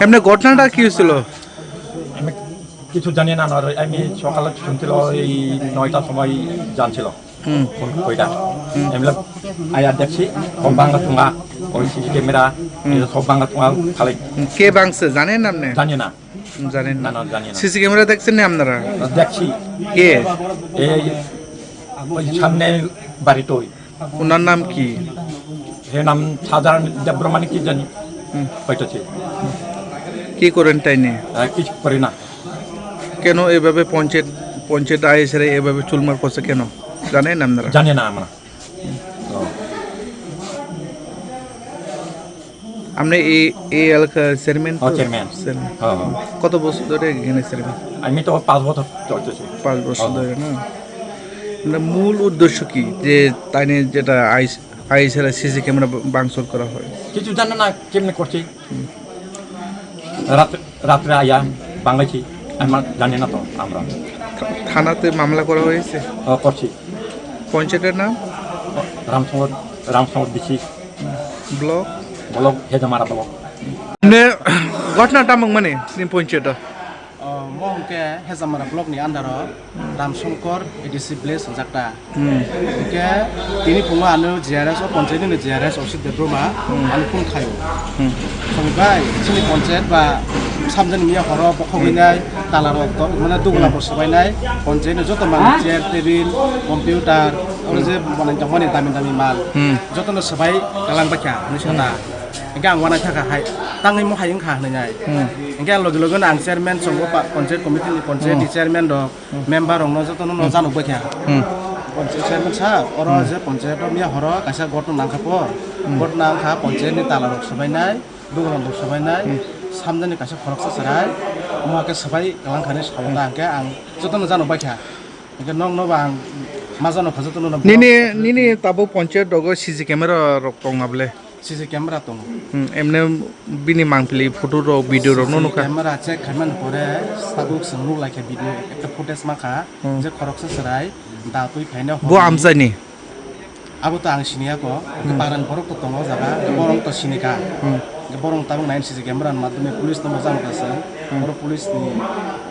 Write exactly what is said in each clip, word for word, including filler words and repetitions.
এমনি ঘটনাটা কি হয়েছিল? আমি কিছু জানি না, আর আমি সকালে শুনছিল এই নয়টার সময় জানছিল। হুম। ফোন কইটা। হুম। এমনি আয়া দেখছি, সব ভাঙা চুঙা, ওই সিসি ক্যামেরা, হুম। এটা সব ভাঙা চুঙা খালি। হুম, কে ভাঙছে জানেন আপনি? জানি না। জানেন না? না, না, জানি না। সিসি ক্যামেরা দেখছেন না আপনারা? দেখছি। কে? এই ওই সামনে বাড়িতে ওই। ওনার নাম কি? এর নাম সাধারণ দেববর্মা নাকি জানি। হুম। হয়তো সে। কি করেন তাই নিয়ে? আহ, কিছু করি না। কেন এভাবে পঞ্চায়েত, পঞ্চায়েত আইএসএরা এভাবে চুলমার করছে কেন? জানেন আপনারা? জানি না আমরা। ও। আপনি এই, এই এলাকার চেয়ারম্যান তো? ও, চেয়ারম্যান। চেয়ারম্যান। ও, ও। কত বছর ধরে এখানে চেয়ারম্যান? আমি তো পাঁচ বছর চলতেছে। পাঁচ বছর ও। ধরে না? মানে মূল উদ্দেশ্য কি যে তাই নিয়ে যেটা আইস-, আইএসএরা সিসি ক্যামেরা ভাঙচুর করা হয়? কিছু জানে না, কেমনে করছে। হুম। রাত-, রাত্রে আয়া বাংলাইছি, আমার জানি না তো আমরা। থা-, থানাতে মামলা করা হয়েছে? ও, করছি। পঞ্চায়েতের নাম? ও, রামসঙ্গর, রামসঙ্গর ডিসি। ব্লক? ব্লক, হেজামারা ব্লক। মানে, ঘটনাটা মনে, panchayat? O, mo hwnkhe Hezamara block ni under o Ramsongkor A D C village hwnjak ta. Hmm. Hwnkhe tini phungo ano G R S o, panchayat ni G R S o si Debbarma, hmm, ano phone khaio. Hmm. Songwi bai, chini panchayat ba samjani miya horo bokhogwi nai, tala rok to, mane dugula bo swbai nai, panchayat ni joto manwi chair, table, computer, oro je manwi tongmani dami dami mal, hmm, joto no swbai kalang baikha, hinwi sana. Hwnkhe ang uanaithakha hai, tangwi mo hai wngkha hwnwi nai. Hmm. Hwnkhe ang logi logi no ang chairman chongo pa-, panchayat committee ni panchayat ni, hmm, chairman rok, hmm, member rok no joto no, hmm, janok baikha. Hmm. Panchayat chairman sa, oro, hmm, je panchayat o miya horo kaisa gotno nangkha po. Hmm. Gotno wngkha panchayat ni tala rok swbainai, duglam rok swbainai, hmm, samjani kaisa khoroksa chwrai, omo hakhe swbai kalang kha hinwi sao ta, hmm, hwnkhe ang joto no janok baikha. Hwnkhe nok no ba ang ma janok kha joto no. Nini, nini tabuk panchayat rogo C C camera rok tong na ble? C C camera tongo. Hmm, emne bini mangpili photo rok, video rok no nukha. C C camera check khaimani pore tabuk chwng nuklaikha video, ekta footage mankha, hmm, je khoroksa chwrai da twi phaina bo hwnwi. Amchaini? Abo to ang siniya ko, hmm, paran borok to tongo o jaga, hmm, borok to sinikha. Hmm. Borok tabuk nai C C camera ni madhyome police no mojang kha chwng. Hmm. Borok police ni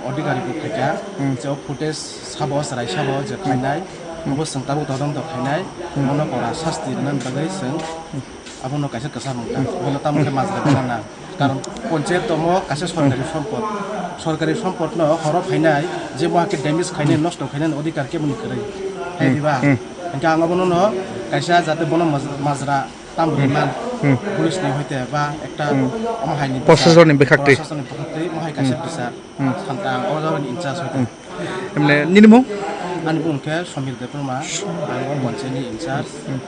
adhikari bo phaikha, hmm, je o footage sabo chwrai sabo je, hmm, khainai, hmm, obo chwng tabuk todonto khainai, hmm, bono kora sasti rwna bagwi chwng. Hmm. Abono kaisa kwchar mung kha. Abono tamo khe majra belana. Karon panchayat tomo kaisa sorkari sompot. Sorkari sompot no horo phainai, je bo hakhe damage khainai, nosto khainai adhikar kebo ni kwrwi. Hai diba? Hmm. Hwnkhe ang abono no kaisa jate bono maj-, majra tamo rwman. Hmm. Police ni hoite ba ekta, hmm, omo hai ni, proshasoni bwkhaktwi. Proshasoni bwkhaktwi omo hai kaisa, hmm, bichar. Hmm. Santa ang o jagani in charge hoite. Hmm. Emne nini mung? Ani mung khe Somir Debbarma, ang o panchayat ni in charge. Hmm.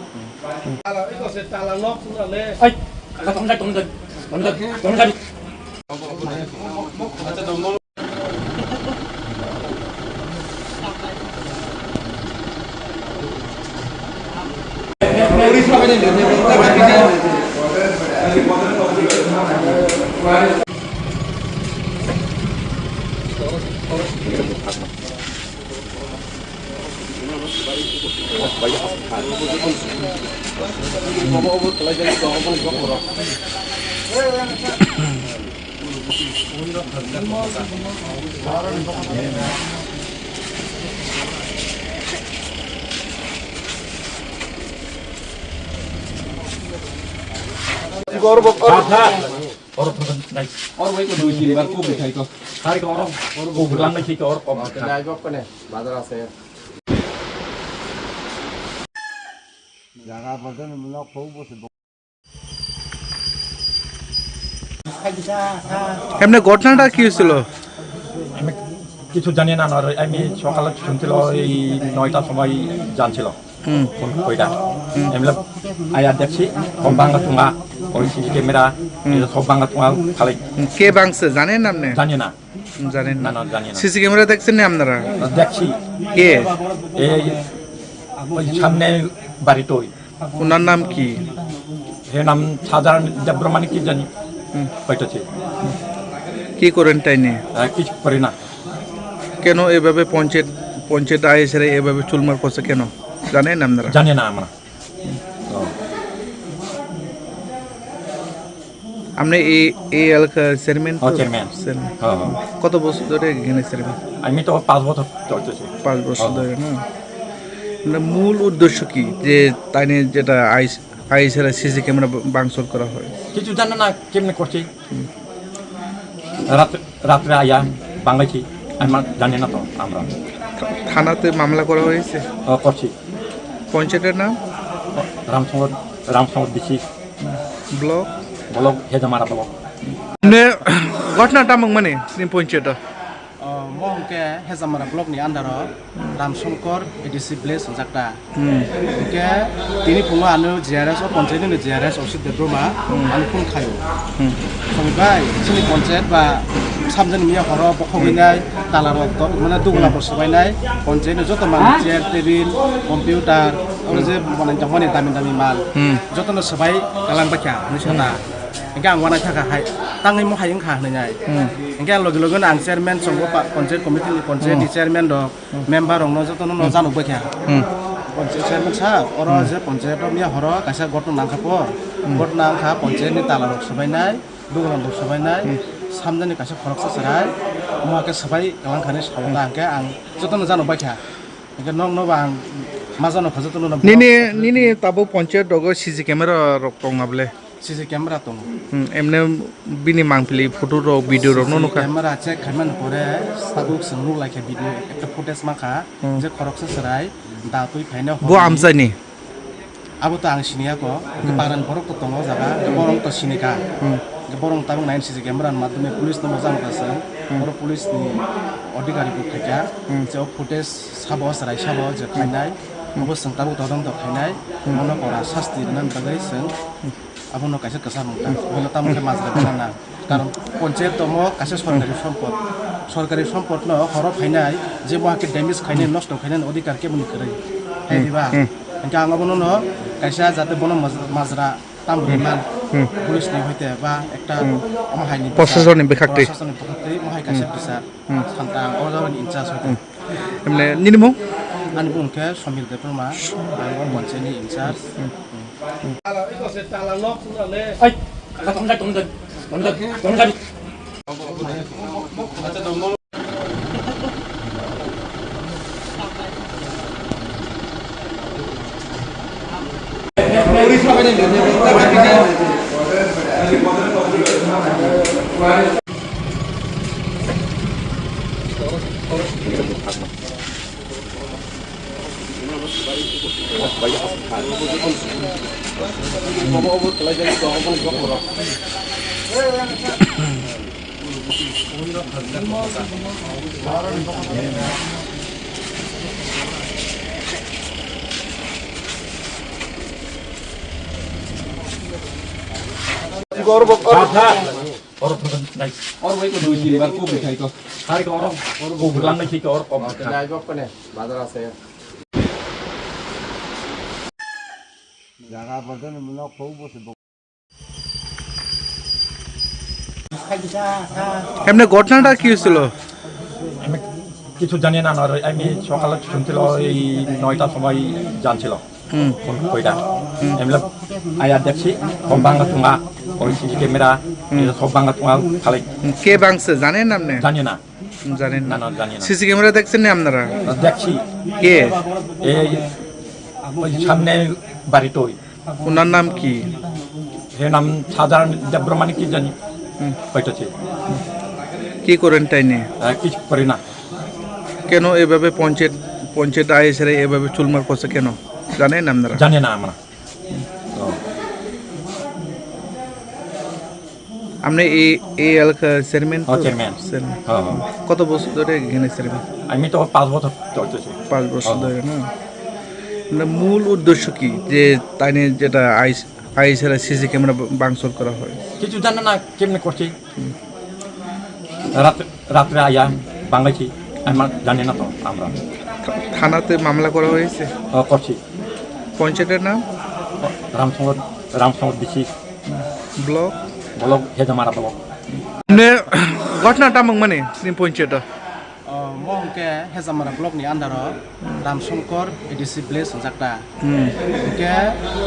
Oro thangkha nai. Oro bai ko dui tin bar ko bithai ko. Hari ko oro, oro ko gulang nai thik oro ko. Nai bok kone bazar ase. Jaga bolte ni mula khou bo se. এমনি ঘটনাটা কি হয়েছিল? আমি কিছু জানি না, আর আমি সকালে শুনছিল এই নয়টার সময় জানছিল। হুম। ফোন কইরা। হুম। এমনি আয়া দেখছি, সব ভাঙা চুঙা, ওই সিসি ক্যামেরা, হুম। এটা সব ভাঙা চুঙা খালি। হুম, কে ভাঙছে জানেন আপনি? জানি না। জানেন না? না, না, জানি না। সিসি ক্যামেরা দেখছেন না আপনারা? দেখছি। কে? এই, ওই সামনে বাড়িতে ওই। ওনার নাম কি? এর নাম সাধারণ দেববর্মা নাকি জানি। হুম। হয়তো সে। কি করেন তাই নিয়ে? আহ, কিছু করে না। কেন এভাবে পঞ্চায়েত, পঞ্চায়েত আইএসএরা এভাবে চুলমার করছে কেন? জানেন আপনারা? জানি না আমরা। হুম। ও। আপনি এই, এই এলাকার চেয়ারম্যান ও, তো? চেয়ারম্যান। চেয়ারম্যান। হ্যাঁ, হ্যাঁ। কত বছর ধরে এখানে চেয়ারম্যান? আমি তো পাঁচ বছর চলতেছে। পাঁচ বছর হ্যাঁ। ধরে না? মানে মূল উদ্দেশ্য কি যে তাই নিয়ে যেটা আইস-, আইএসএর সিসি ক্যামেরা ব-, ভাঙচুর করা হয়? কিছু জানে না কেমনে করছে। হুম। রাত-, রাত্রে আয়া বাংলাইছি, আমার জানি না তো আমরা। থা-, থানাতে মামলা করা হয়েছে? ও, করছি। পঞ্চায়েতের নাম? ও, রামসঙ্গর, রামসঙ্গর DC. Block? Block, Hezamara block. Ne, ঘটনা tamung mani, ni panchayat? O, mo hwnkhe Hejamara block ni under o Ramsongkor A D C village hwnjak ta. Hmm. Hwnkhe tini phungo ano G R S o, panchayat ni G R S o si Debbarma, hmm, ano phone khaio. Hmm. Songwi bai, chini panchayat ba samjani miya horo bokhogwi, hmm, nai, tala rok to, mane dugula, hmm, bo swbai nai, panchayat ni joto manwi, ha? Chair, table, computer, oro, hmm, je manwi tongmani dami dami mal, hmm, joto no swbai kalang bakha, hinwi sana. Hmm. Hwnkhe ang uanaisa kha hai, tangwi mo hai wngkha hinwi nai. Hmm. Hwnkhe ang logi logi no ang chairman chongo pa-, panchayat committee ni, panchayat ni, hmm, chairman rok, hmm, member rok no joto no, hmm, janok bai kha. Hmm. Panchayat chairman sa, oro, hmm, je panchayat rok ni horo kaisa gotno nangkha po. Hmm. Gotno nangkha panchayat ni tala rok swbai nai, dugula rok swbai nai, hmm, samjani kaisa khoroksa chwrai, mo khe swbai kalang kha hinwi sao ta, hmm, hwnkhe ang joto no janok bai kha. Hwnkhe nok no ba ang ma janok kha joto no. Nini, nini tabuk panchayat rogo C C camera rok tong na ble? C C camera tongo. Hmm, emne bini mangpili photo rok, video rok no nukha. C C camera check khaimani pore tabuk chwng nuklaikha video, ekta footage mankha, hmm, je khoroksa chwrai da twi phaina bo horni amchaini. Abo to ang siniya ko, hmm, paran borok to tongo jaga, hmm, borok to sinikha. Hmm. Borok tabuk nine C C camera ni madhyome police no mojang kha chwng, hmm, borok police ni adhikari bo khaikha, hmm, je o footage sabo chwrai sabo je khainai, hmm, abo chwng tabuk todonto khainai, hmm, mono kora sasti rwna bagwi chwng. Hmm. Abono kaisa kwchar mung ta. Bono tamo khe majra gana na. Karon panchayat tomo kaisa sorkari sompot. Sorkari sompot no horo phainai, je bo hakhe damage khainai, nosto khainai ni odhikar kebo ni kwrwi. Hai diba? Hmm. Hwnkhe ang abono no kaisa jate bono maj-, majra tamo rwman. Hmm. Police ni hoite ba ekta, hmm, omo hai ni bwkha. Proshasoni bwkhaktwi. Proshasoni bwkhaktwi omo hai kaisa, hmm, bwkha. Hmm. Santa ang o jagani in charge hoite. Hmm. Emne, nini mung? Ani mung khe Somil Debbarma, ang o panchayat ni in charge. Hmm. Hmm. Ai, tongthai, tongthai, tongthai, tongthai. Oro thang nai. Oro bai ko dui tin bar ko bithai ko. Hari ko oro, oro ko bulang nai ko oro ko. Nai bok ko ne, bazar ase. Jaga bol to nok ko bo se. এমনি ঘটনাটা কি হয়েছিল? আমি কিছু জানি না, আর আমি সকালে শুনছিল এই নয়টার সময় জানছিল। হুম। কোন কইটা। হুম। এমনি আয়া দেখছি, সব ভাঙা চুঙা, ওই সিসি ক্যামেরা, হুম। এটা সব ভাঙা চুঙা খালি। হুম, কে ভাঙছে জানেন আপনি? জানি না। হুম, জানেন না। না, না, জানি না। সিসি ক্যামেরা দেখছেন না আপনারা? দেখছি। কে? এই ওই সামনে বাড়িতে ওই। ওনার নাম কি? এর নাম সাধারণ দেবব্রহ্মণী কি জানি। হুম। হয়তো সে। কি করেন তাই নিয়ে? আহ, কিছু করে না। কেন এভাবে পঞ্চায়েত, পঞ্চায়েত আইএসএরা এভাবে চুলমার করছে কেন? জানেন আপনারা? জানি না আমরা। তো। আপনি এই, এই এলাকার চেয়ারম্যান তো? হ্যাঁ, চেয়ারম্যান। চেয়ারম্যান। হ্যাঁ, হ্যাঁ। কত বছর ধরে এখানে চেয়ারম্যান? আমি তো পাঁচ বছর চলতেছে। পাঁচ বছর হ্যাঁ। ধরে না? মানে মূল উদ্দেশ্য কি যে তাই নিয়ে যেটা আইস-, আইএসএরা সিসি ক্যামেরা ব-, ভাঙচুর করা হয়? কিছু জানে না কেমনে করছে। হুম। রাত-, রাত্রে আয়া বাংলাইছি, আমার জানি না তো আমরা। থা-, থানাতে মামলা করা হয়েছে? ও, করছি। পঞ্চায়েতের নাম? ও, রামসঙ্গর, রামসঙ্গর DC. Block? Block Hezamara block. Ne, ঘটনা tamung mani, ni panchayat? O, Omo hwnkhe Hejamara block ni under o Ramsongkor A D C village hwnjak ta. Hmm. Hwnkhe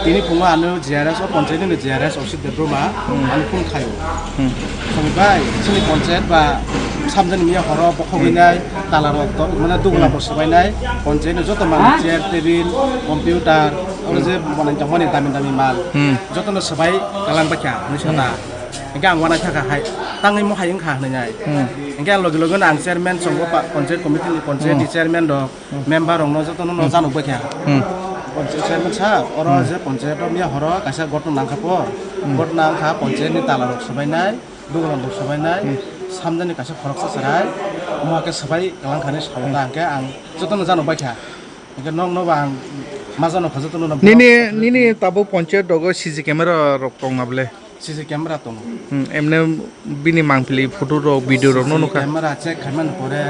tini phungo ano G R S o, panchayat ni G R S Osit Debbarma, hmm, ano phone khaio. Hmm. Songwi bai, chini panchayat ba samjani miya horo bokhogwi, hmm, nai, tala rok to, mane dugula, hmm, bo swbainai, panchayat ni joto manwi chair, table, computer, oro je, hmm, bonai tongmani dami dami mal, hmm, jotono swbai kalang bakha, hwnwi sana. Hmm. Hwnkhe ang uanaikha kha hai, tangwi mo hai wngkha hwnwi nai. Hmm. Hwnkhe ang logi logi no ang chairman chongo pa-, panchayat committee ni, panchayat ni, hmm, chairman rok, hmm, member rokno jotono no, hmm, janok bai kha. Hmm. Panchayat chairman sa, oro, hmm, je panchayat o miya horo kaisa gotno nangkha po. Hmm. Gotno nangkha panchayat ni tala rok swbainai, dugula rok swbainai, hmm, samjani kaisa khoroksa chwrai, omo hakhe swbai kalang kha hwnwi sao ta, hmm, hwnkhe ang jotono janok bai kha. Hwnkhe nokno bo ang ma janok kha jotono no. Nini, nini tabuk panchayat rogo C C camera rok tong na bwle? C C camera tongo. Hmm, emne bini mangpili photo rok, video rok no nukha. C C camera check khaimani pore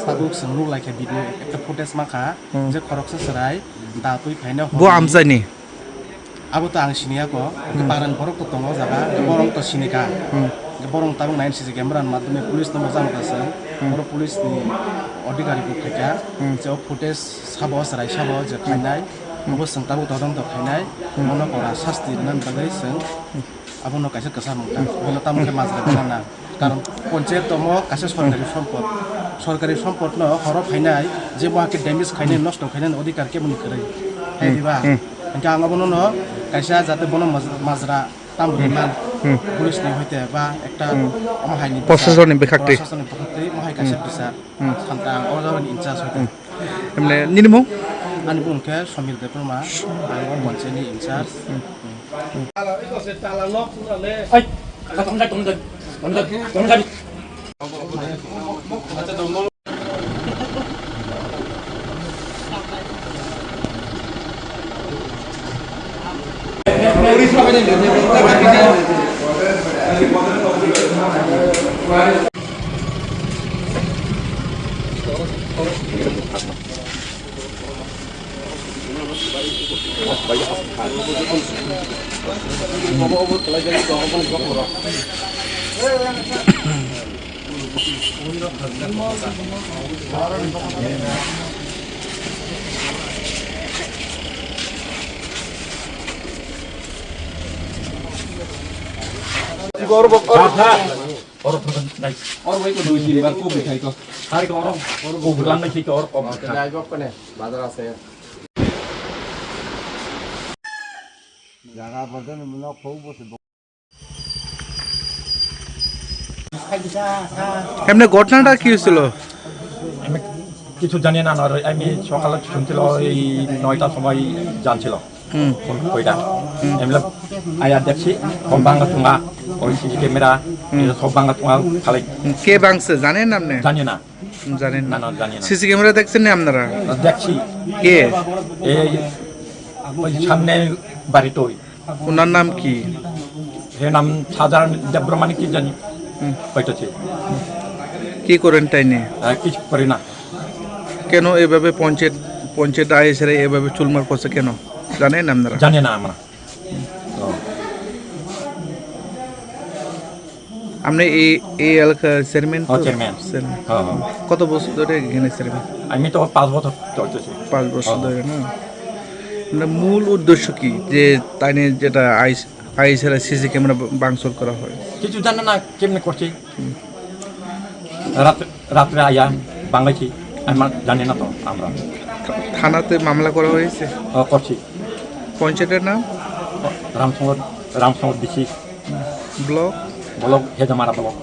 tabuk chwng nuk laikha video ekta footage mankha, hmm, je khoroksa chwrai da twi phaina bo hwnwi. Amchaini? Abo to ang siniya ko, hmm, paran borok to tongo o jaga, borok to sinikha. Hmm. Borok tabuk nai C C camera ni madhyome police no mojang kha chwng. Hmm. Oro police ni adhikari bo khaikha, hmm, je o footage sabo chwrai sabo je khainai, hmm, abo chwng tabuk todonto khainai, hmm, mono kora sasti rwna bagwi chwng. Abono kaisa kwcham wngkha. Abono tamo khe majra gana na. Karon panchayat tomo kaisa sorkari, hmm, sompot. Sorkari sompotno horo phainai, je bo hakhe damage khainai, hmm, nosto khainai adhikar keboni kwrwi. Hai, hmm, diba? Hmm. Hwnkhe ang abono no kaisa jate bono maj-, majra tamo, hmm, rwna, hmm, police ni hoite ba ekta, hmm, omo hai ni, prosasoni bwkhaktwi, prosasoni bwkhaktwi omo hai kaisa, hmm, bisar. Hmm. Santa ang o jagani in charge hoite. Hmm. Emne nini mung? Ani mung khe Somil Debbarma, ang o panchayat ni in charge. Hmm. Oro thangkha nai. Oro bai ko dui tin bar ko bwthai ko. Hari ko oro, oro ko bulan nai ko oro ko bwthai. Bazar ase. Jaga bwthai ni mwnok ko bo se. এমনি ঘটনাটা কি হয়েছিল? আমি কিছু জানি না, আর আমি সকালে শুনছিল এই নয়টার সময় জানছিল। হুম। ফোন কইরা। হুম। এমনি আয়া দেখছি, সব ভাঙা চুঙা, ওই সিসি ক্যামেরা, হুম। এটা সব ভাঙা চুঙা খালি। হুম, কে ভাঙছে জানেন আপনি? জানি না। জানেন না? না, না, জানি না। সিসি ক্যামেরা দেখছেন না আপনারা? দেখছি। কে? এই ওই সামনে বাড়িতে ওই। ওনার নাম কি? এর নাম সাধারণ দেবব্রহ্মণী কি জানি। হুম। ওইটা ছিল। কি করেন তাই নিয়ে? আর কিছু করি না। কেন এভাবে পঞ্চায়েত, পঞ্চায়েত আইএসরা এভাবে চুলমার করছে কেন? জানেন আপনারা? জানি না আমরা। ও। আপনি এই, এই এলাকার চেয়ারম্যান তো? ও, চেয়ারম্যান। চেয়ারম্যান। হ্যাঁ, হ্যাঁ। কত বছর ধরে এখানে চেয়ারম্যান? আমি তো পাঁচ বছর চলতেছি। পাঁচ বছর হ্যাঁ। ধরে না? মানে মূল উদ্দেশ্য কি যে তাই নিয়ে যেটা আইস-, আইএসআর সিসি ক্যামেরা ভাঙচুর করা হয়? কিছু জানে না কেমনে করছে। হুম। রাত-, রাত্রে আয়া বাংলাইছি, আমার জানি না তো আমরা। থা-, থানাতে মামলা করা হয়েছে? ও, করছি। পঞ্চায়েতের নাম? রামসঙ্গর, রামসঙ্গর ডিসি। ব্লক? ব্লক, হেজামারা ব্লক।